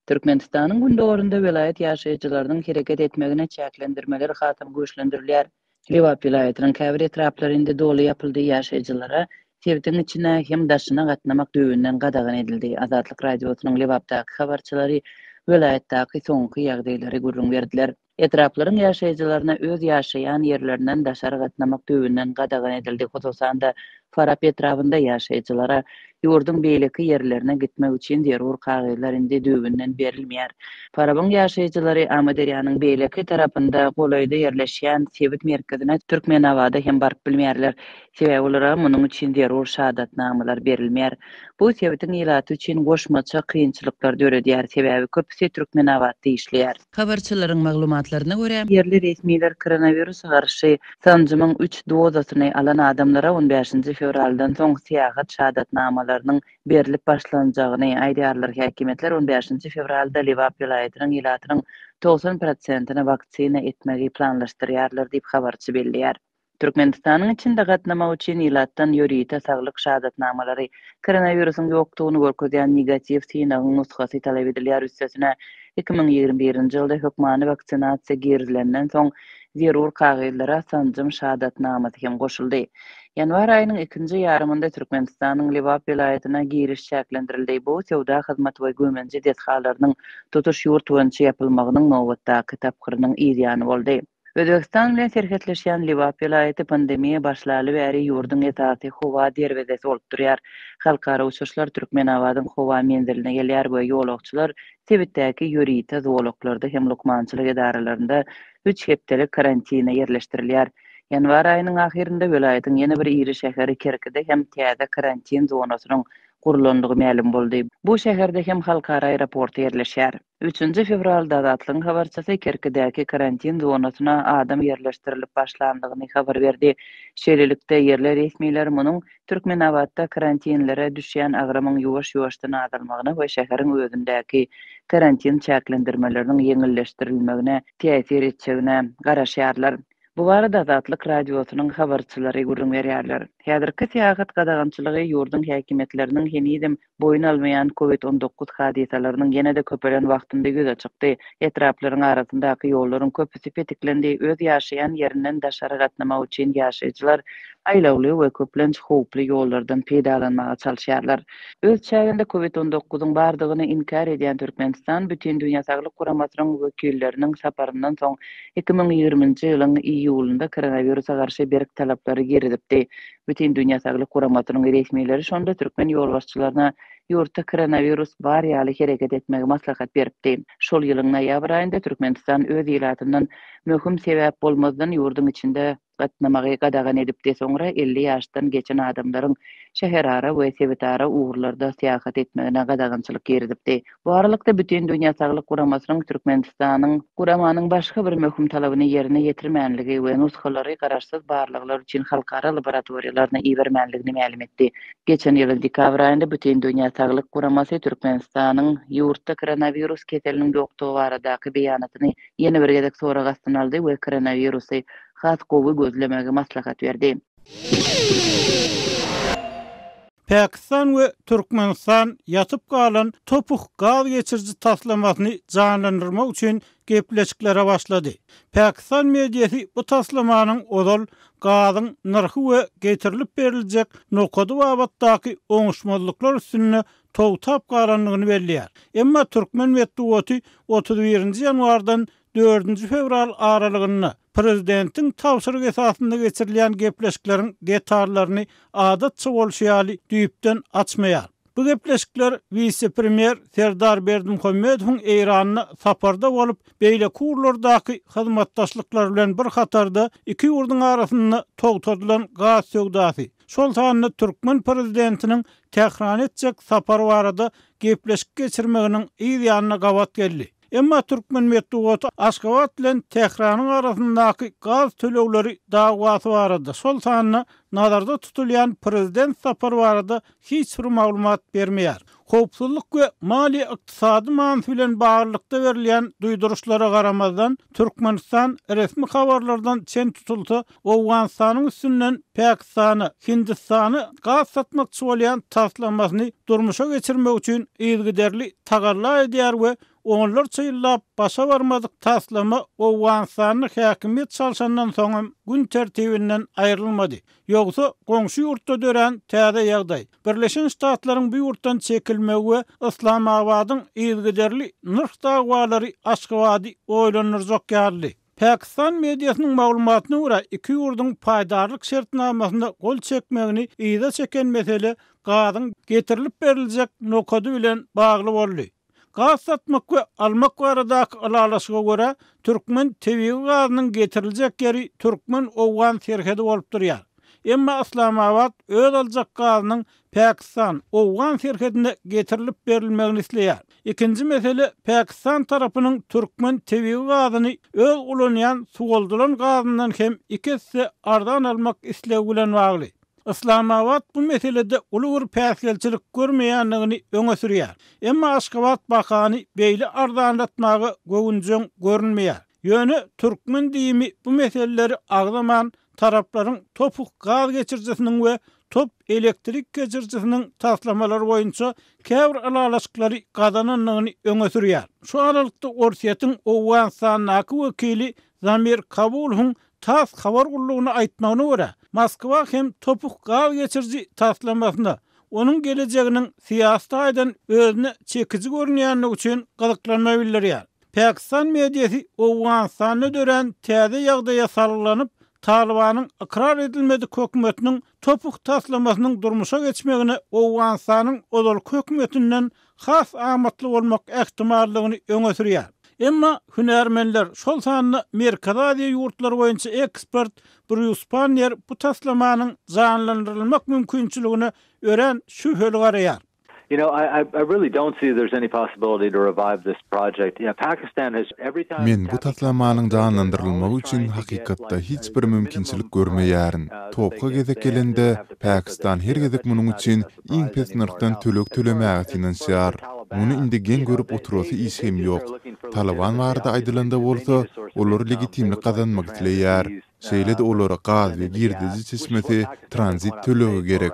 Türkmenistanyň gündogarynda welaýat ýaşaýjylarynyň hereket etmegine çäklendirmeler hasam güýçlendirilýär. Lebap welaýatynyň käbir etraplary indi doly ýapyldy, ýaşaýjylara sebitiň içine hem daşyna gatnamak düýbünden gadagan edildi. Azatlyk Radiosynyň Lebapdaky habarçylary welaýatdaky soňky ýagdaýlary gürrüň berdiler. Etraplaryň ýaşaýjylaryna öz ýaşaýan ýerlerinden daşary gatnamak düýbünden gadagan edildi, hususan-da, Farap etrabynda ýaşaýjylara ýurduň beýleki ýerlerine gitmek üçin zerur kagyzlar indi düýbünden berilmeýär. Farabyň ýaşaýjylary Amyderýanyň beýleki tarapynda golaýda ýerleşýän sebit merkezine Türkmenabada hem baryp bilmeýärler. Sebäbi olara munuň üçin zerur şahadatnamalar berilmeýär. Bu sebitiň ilaty üçin goşmaça kynçylyklar döredýär, sebäbi köpüsi Türkmenabatda işleýär. Habarçylaryň maglumatlaryna görä, ýerli resmiler koronawirusa garşy sanjymyň üç dozasyny alan adamlara on bäşinji fewraldan soň syýahat şahadatnamalarynyň berlip başlanjagyny aýdýarlar. Häkimiýetler on bäşinji fewralda Lebap welaýatynyň ilatynyň 90 prosentini waksina etmegi planlaşdyrýarlar diýip, habarçy belleýär. Türkmenistanyň içinde gatnamak üçin ilatdan ýörite saglyk şahadatnamalary, koronawirusyň ýokdugyny görkezýän negatiw synagyň nusgasy talap edilýär, üstesine, 2021-nji ýylda hökmany waksinasiýa girizilenden soň zerur kagyzlara sanjym şahadatnamasy hem goşuldy. Ýanwar aýynyň ikinji ýarymynda Türkmenistanyň Lebap welaýatyna giriş çäklendirildi, bu söwda, hyzmat we güýmenje desgalarynyň tutuş ýurt boýunça ýapylmagynyň nobatdaky tapgyrynyň yzýany boldy. Özbegistan bilen serhetleşýän Lebap welaýaty pandemiýa başlaly bäri ýurduň esasy howa derwezesi bolup durýar. Halkara uçuşlar Türkmenabadyň howa menziline gelýär we ýolagçylar sebitdäki ýörite zolaklarda hem lukmançylyk edaralarynda üç hepdelik karantine ýerleşdirilýär. Ýanwar aýynyň ahyrynda welaýatyň ýene bir iri şäheri Kerkide hem täze karantin zonasynyň gurlandygy mälim boldy. Bu şäherde hem halkara aeroporty ýerleşýär. Üçünji fewralda Azatlygyň habarçysy Kerkidäki karantin zonasyna adam ýerleşdirilip başlandygyny habar berdi. Şeýlelikde, ýerli resmiler munuň Türkmenabatda karantinlere düşýän agramyň ýuwaş-ýuwaşdan azalmagyna we şäheriň özündäki karantin çäklendirmeleriniň ýeňilleşdirilmegine täsir etjegine garaşýarlar. Bu barada Azatlyk Radiosynyň habarçylary gürrüň berýärler. Häzirki syýahat gadagançylygy ýurduň häkimiýetleriniň henizem boýun almaýan Covid 19 hadysalarynyň ýene-de köpelen wagtynda ýüze çykdy. Etraplaryň arasyndaky ýollaryň köpüsi petiklendi, öz ýaşaýan ýerinden daşary gatnamak üçin ýaşaýjylar aýlawly we köplenç howply ýollardan peýdalanmaga çalyşýarlar. Öz çäginde Covid on dokuzyň bardygyny inkär edýän Türkmenistan Bütindünýä Saglyk Guramasynyň wekilleriniň saparyndan soň 2020-nji ýylyň iýulynda koronawirusa garşy berk talaplary girizipdi. Bütindünýä Saglyk Guramasynyň resmileri şonda türkmen ýolbaşçylaryna ýurtda koronawirus bar ýaly hereket etmegi maslahat beripdi. Şol ýylyň noýabr aýynda Türkmenistan öz ilatyndan möhüm sebäp bolmazdan ýurduň içinde gatnamagy gadagan edipdi, soňra 50 ýaşdan geçen adamlaryň şäherara we sebitara ugurlarda syýahat etmegine gadagançylyk girizipdi. Bu aralykda, Bütindünýä Saglyk Guramasynyň Türkmenistanyň guramanyň başga bir möhüm talabyny ýerine ýetirmänligi we nusgalary garaşsyz barlaglar üçin halkara laboratoriýalaryna ibermänligini mälim etdi. Geçen ýylyň dekabr aýynda Bütindünýä Saglyk Guramasy Türkmenistanyň ýurtda koronawirus keseliniň ýokdugy baradaky beýanatyny ýene bir gezek sorag astyna aldy we koronawirusy has gowy gözlemegi maslahat berdi. Pakistan we Türkmenistan ýatyp galan Topuh gaz geçiriji taslamasyny janlandyrmak üçin gepleşiklere başlady. Pakistan mediasy bu taslamanyň ozal gazyň nyrhy we getirilip beriljek nokady babatdaky oňuşmazlyklar üstünde togtap galandygyny belleýär. Emma türkmen metbugaty 31-nji ýanwardan dördünji fewral aralygynda prezidentiň tabşyrygy esasynda geçirilýän gepleşikleriň detallaryny adatça bolşy ýaly düýpden açmaýar. Bu gepleşikler wise-premýer Serdar Berdimuhamedowyň Eýranda saparda bolup, beýleki ugurlardaky hyzmatdaşlyklar bilen bir hatarda iki ýurduň arasynda togtadylan gaz söwdasy, şol sanda türkmen prezidentiniň Tährana etjek sapary barada gepleşik geçirmeginiň yz ýanyna gabat geldi. Emma türkmen metbugaty Aşgabat bilen Tähranyň arasyndaky gaz tölegleri dawasy barada, şol sanda nazarda tutulýan prezident sapary barada hiç bir maglumat bermeýär. Howpsuzlyk we maliýe-ykdysady manysy bilen baglylykda berilýän duýduryşlara garamazdan, Türkmenistan resmi habarlardan çen tutulsa, Owganystanyň üstünden Pakistana, Hindistana gaz satmakçy bolýan taslamasyny durmuşa geçirmek üçin yzygiderli tagalla edýär we onlarça ýyllap başa barmadyk taslama Owganystanda häkimiýet çalşandan soňam gün tertibinden aýrylmady. Ýogsa, goňşy ýurtda dörän täze ýagdaý, Birleşen Ştatlaryň bu ýurtdan çekilmegi we Yslamabadyň yzygiderli nyrh dawalary Aşgabady oýlandyrjak ýalydy. Pakistan mediasynyň maglumatyna görä, iki ýurduň paýdarlyk şertnamasyna gol çekmegini yza çeken mesele gazyň getirilip beriljek nokady bilen bagly boldy. Gaz satmak we almak baradaky ylalaşyga görä, türkmen tebigy gazynyň getiriljek ýeri türkmen-owgan serhedi bolup durýar. Emma Yslamabat öz aljak gazynyň Pakistan, owgan serhedine getirilip berilmegini isleýär. Ikinji mesele Pakistan tarapynyň türkmen tebigy gazyny öz ulanýan suwaldylan gazyndan hem iki esse arzan almak islegi bilen bagly. Yslamabat bu meselede uly bir päsgelçilik görmeýändigini öňe sürýär. Emma Aşgabat bahany beýle arzanlatmaga göwünjeň görünmeýär. Ýöne türkmen DIM-i bu meseleleri agzaman, taraplaryň Topuk gaz geçirijisiniň we Top elektrik geçirijisiniň taslamalary boýunça käbir ylalaşyklary gazanandygyny öňe sürýär. Şu aralykda Orsýetiň Owganystandaky wekili Zamir Kabulowyň Tass habar gullugyna aýtmagyna görä, Moskwa hem Topuk gaz geçiriji taslamasyna, onuň gelejeginiň syýasy taýdan özüne çekiji görünýändigi üçin gyzyklanma bildirýär. Pakistan mediasy Owganystanda dörän täze ýagdaýa salgylanyp, Talybanyň ykrar edilmedik hökümetiniň Topuk taslamasynyň durmuşa geçmegine Owganystanyň ozalky hökümetinden has amatly bolmak ähtimallygyny öňe sürýär. Emma hünärmenler, şol sanda Merkezi Aziýa ýurtlary boýunça ekspert Brýus Panniýer bu taslamanyň janlandyrylmak mümkinçiligine örän şübheli garaýar. You know, I I really don't see there's any possibility to revive this project. You know, Pakistan has every time Men bu taslamanyň janlandyrylmagy üçin hakykatda hiç bir mümkinçilik görmeýärin. Topga gezek gelende, Pakistan her gezek munuň üçin iň pes nyrhdan töleg tölemäge synanyşýar. Muny indi geň görüp oturasy iş hem ýok. Talyban barada aýdylanda bolsa, olar legitimlik gazanmak isleýär. Şeýle-de olara gaz we girdeji çeşmesi, tranzit tölegi gerek.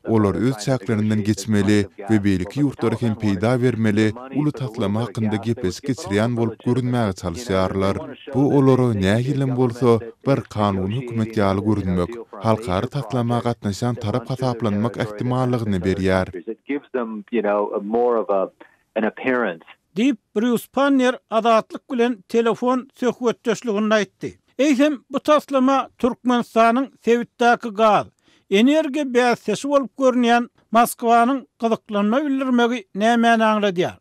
Olar öz çäklerinden geçmeli we beýleki ýurtlara hem peýda bermeli uly taslama hakynda gepleşik geçirýän bolup görünmäge çalyşýarlar. Bu olara nähilem bolsa bir kanuny hökümet ýaly görünmek, halkara taslama gatnaşýan tarap hasaplanmak ähtimallygyny berýär. Diýip, Brýus Panniýer Azatlyk bilen telefon söhbetdeşliginde aýtdy. Eýsem, bu taslama Türkmenistanyň sebitdäki gaz, energiýa bäsdeşi bolup görünýän Moskwanyň gyzyklanma bildirmegi nämäni aňladýar?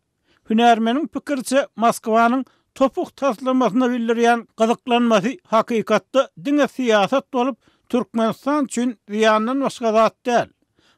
Hünärmeniň pikiriçe, Moskwanyň Topuk taslamasyna bildirýän gyzyklanmasy hakykatda diňe syýasat bolup, Türkmenistan üçin zyýandan başga zat däl.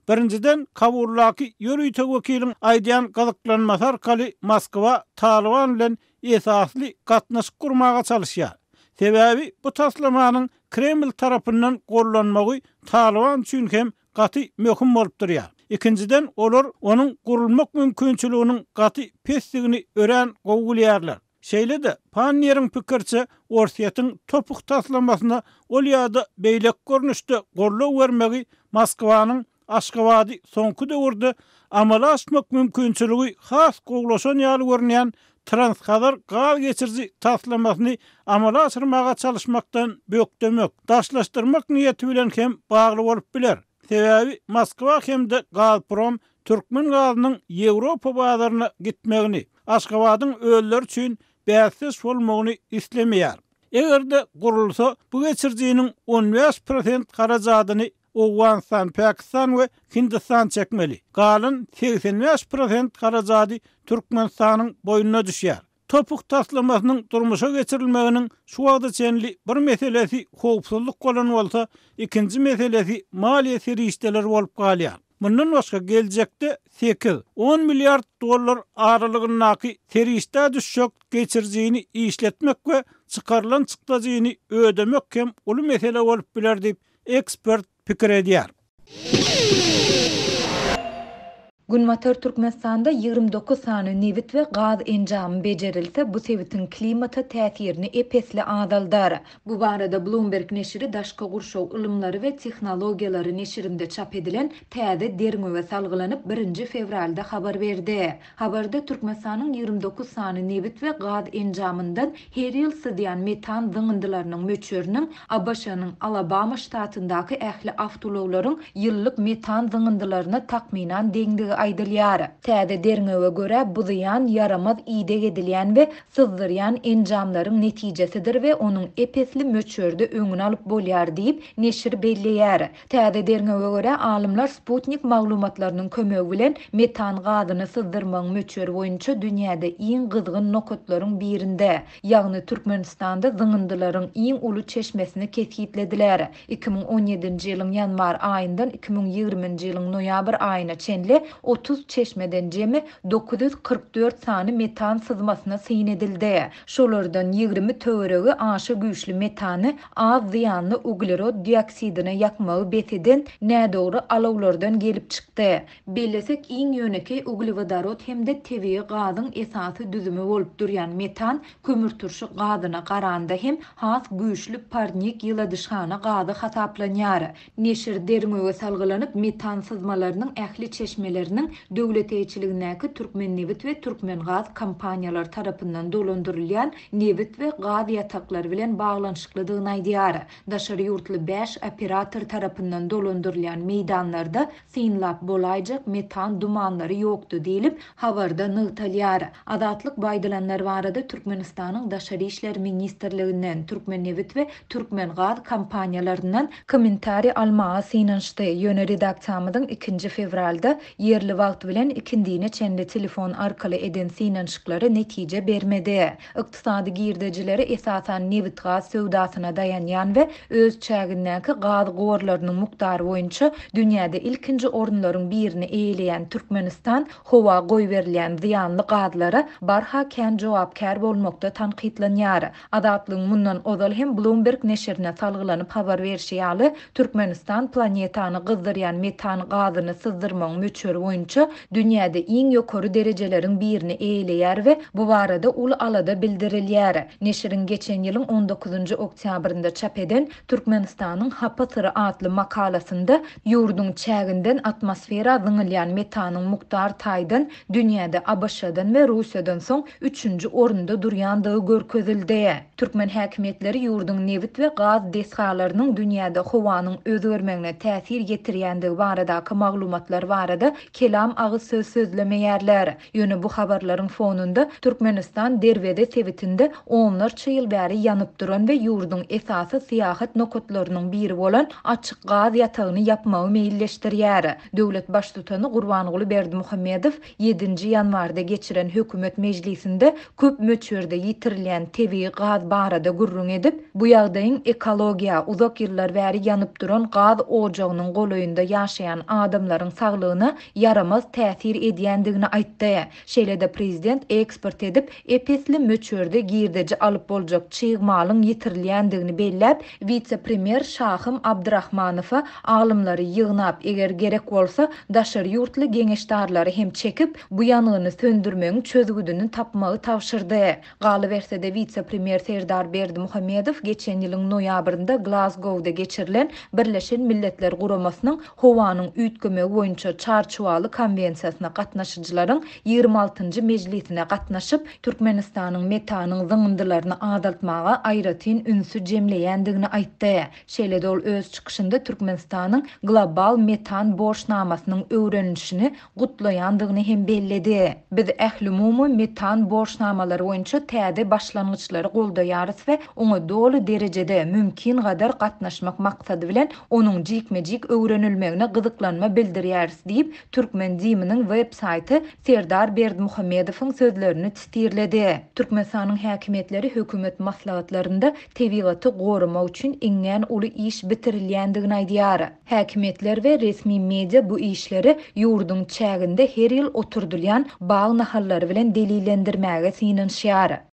Birinjiden, Kabuldaky ýörite wekiliň aýdýan gyzyklanmasy arkaly Moskwa Talyban bilen esasly gatnaşyk gurmaga çalyşýar. Sebäbi bu taslamanyň Kreml tarapyndan gollanmagy Talyban üçin hem gaty möhüm bolup durýar. Ikinjiden, olar onuň gurulmak mümkinçiliginiň gaty pesdigini örän gowy bilýärler. Şeýle-de, Panniýeriň pikiriçe, Orsýetiň Topuk taslamasyna ol ýa-da beýleki görnüşde goldaw bermegi Moskwanyň Aşgabady soňky döwürde amala aşmak mümkinçiligi has gowulaşan ýaly görünýän Transhazar gaz geçiriji taslamasyny amala aşyrmaga çalyşmakdan bökdemek, daşlaşdyrmak niýeti bilen hem bagly bolup biler. Sebäbi Moskwa hem-de Gazprom türkmen gazynyň Ýewropa bazaryna gitmegini, Aşgabadyň özleri üçin bäsdeş bolmagyny islemeýär. Eger-de gurulsa, bu geçirijiniň 15 prosent harajadyny Owganystan, Pakistan we Hindistan çekmeli. Galan 85 prosent harajady Türkmenistanyň boýnuna düşýär. Topuk taslamasynyň durmuşa geçirilmeginiň şu wagta çenli bir meselesi howpsuzlyk bolan bolsa, ikinji meselesi maliýe serişdeleri bolup galýar. Mundan başga geljekde sekiz, on milliard dollar aralygyndaky serişdä düşjek geçirijini işletmek we çykarylan çykdajyny ödemek hem uly mesele bolup biler diýip, ekspert pikir edýär. Günbatar Türkmenistanda 29 sany nebit we gaz enjamy bejerilse, bu sebitiň klimata täsirini ep-esli azaldar. Bu barada Bloomberg neşiri Daşky gurşaw ylymlary we tehnologiýalary neşirinde çap edilen täze derňewe salgylanyp, birinji fewralda habar berdi. Habarda Türkmenistanyň 29 sany nebit we gaz enjamyndan her ýyl syzýan metan zyňyndylarynyň möçberiniň ABŞ-nyň Alabama ştatyndaky ähli awtoulaglaryň ýyllyk metan zyňyndylaryna takmynan deňdigi aýdylýar. Täze derňewe görä, bu zyýan ýaramaz ideg edilýän we syzdyrýan enjamlaryň netijesidir we onuň ep-esli möçberde öňüni alyp bolýar diýip, neşir belleýär. Täze derňewe görä, alymlar sputnik maglumatlarynyň kömegi bilen metan gazyny syzdyrmagyň möçberi boýunça dünýäde iň gyzgyn nokatlaryň birinde, ýagny Türkmenistanda zyňyndylaryň iň uly çeşmesini kesgitlediler. 2017-nji ýylyň ýanwar aýyndan 2020-nji ýylyň noýabr aýyna çenli 30 çeşmeden jemi 944 sany metan syzmasyna syn edildi. Şolardan 20 töweregi aşa güýçli metany az zyýanly uglerod dioksidine ýakmagy bes eden nädogry alawlardan gelip çykdy. Bellesek, iň ýönekeý uglewodorod hem-de tebigy gazyň esasy düzümi bolup durýan metan kömürturşy gazyna garanda hem has güýçli parnik ýyladyşhana gazy hasaplanýar. Neşir derňewe salgylanyp, metan syzmalarynyň ähli çeşmeleriniň döwlet eýeçiligindäki Türkmennebit we Türkmengaz kompaniýalary tarapyndan dolandyrylýan nebit we gaz ýataklary bilen baglanyşyklydygyny aýdýar. Daşary ýurtly bäş operator tarapyndan dolandyrylýan meýdanlarda synlap bolaýjak metan dumanlary ýokdy diýlip, habarda nygtalýar. Azatlyk bu aýdylanlar barada Türkmenistanyň Daşary işler ministrliginden, Türkmennebit we Türkmengaz kompaniýalaryndan kommentariý almaga synanyşdy, ýöne redaksiýamyzyň ikinji fewralda ýerli wagt bilen ikindine çenli telefon arkaly eden synanyşyklary netije bermedi. Ykdysady girdejileri esasan nebitgaz söwdasyna daýanýan we öz çägindäki gaz gorlarynyň mukdary boýunça dünýäde ilkinji orunlaryň birini eýeleýän Türkmenistan howa goýberilýän zyýanly gazlara barha kän jogapkär bolmakda tankytlanýar. Azatlygyň mundan ozal hem Bloomberg neşirine salgylanyp habar berşi ýaly, Türkmenistan planetany gyzdyrýan metan gazyny syzdyrmagyň möçberi boýunça dünýäde iň ýokary derejeleriň birini eýeleýär we bu barada uly alada bildirilýär. Neşiriň geçen ýylyň on dokuzynjy oktýabrynda çap eden Türkmenistanyň hapa syry atly makalasynda ýurduň çäginden atmosfera zyňylýan metanyň mukdar taýdan dünýäde ABŞ-dan we Russiýadan soň üçünji orunda durýandygy görkezildi. Türkmen häkimiýetleri ýurduň nebit we gaz desgalarynyň dünýäde howanyň özgermegine täsir ýetirýändigi baradaky maglumatlar barada kelam agyz söz sözlemeýärler. Ýöne bu habarlaryň fonunda Türkmenistan Derweze sebitinde onlarça ýyl bäri ýanyp duran we ýurduň esasy syýahat nokatlarynyň biri bolan açyk gaz ýatagyny ýapmagy meýilleşdirýär. Döwlet Baştutany Gurbanguly Berdimuhamedow ýedinji ýanwarda geçiren hökümet mejlisinde köp möçberde ýitirilýän tebigy gaz barada gürrüň edip, bu ýagdaýyň ekologiýa, uzak ýyllar bäri ýanyp duran gaz ojagynyň golaýynda ýaşaýan adamlaryň saglygyna ýaramaz täsir edýändigini aýtdy. Şeýle-de prezident eksport edip, ep-esli möçberde girdeji alyp boljak çig malyň ýitirilýändigini belläp, wise-premýer Şahym Abdyrahmanowa alymlary ýygnap, eger gerek bolsa, daşary ýurtly geňeşdarlary hem çekip, bu ýangyny söndürmegiň çözgüdini tapmagy tabşyrdy. Galyberse-de, wise-premýer Serdar Berdimuhamedow geçen ýylyň noýabrynda Glazgowda geçirilen Birleşen Milletler Guramasynyň Howanyň üýtgemegi boýunça Çarçuwaly konwensiýasyna gatnaşyjylaryň ýigrimi altynjy mejlisine gatnaşyp, Türkmenistanyň metanyň zyňyndylaryny azaltmaga aýratyn ünsi jemleýändigini aýtdy. Şeýle-de ol öz çykyşynda Türkmenistanyň global metan borçnamasynyň öwrenilişini gutlaýandygyny hem belledi. Biz ählumumy metan borçnamalary boýunça täze başlangyçlary goldaýarys we oňa doly derejede, mümkingadar gatnaşmak maksady bilen onuň jikme-jik öwrenilmegine gyzyklanma bildirýäris diýip, türkmen DIM-niň web saýty Serdar Berdimuhamedowyň sözlerini sitirledi. Türkmenistanyň häkimiýetleri hökümet maslahatlarynda tebigaty goramak üçin iňňän uly iş bitirilýändigini aýdýar. Häkimiýetler we resmi media bu işleri ýurduň çäginde her ýyl oturdylýan bag nahallary bilen delillendirmäge synanyşýar.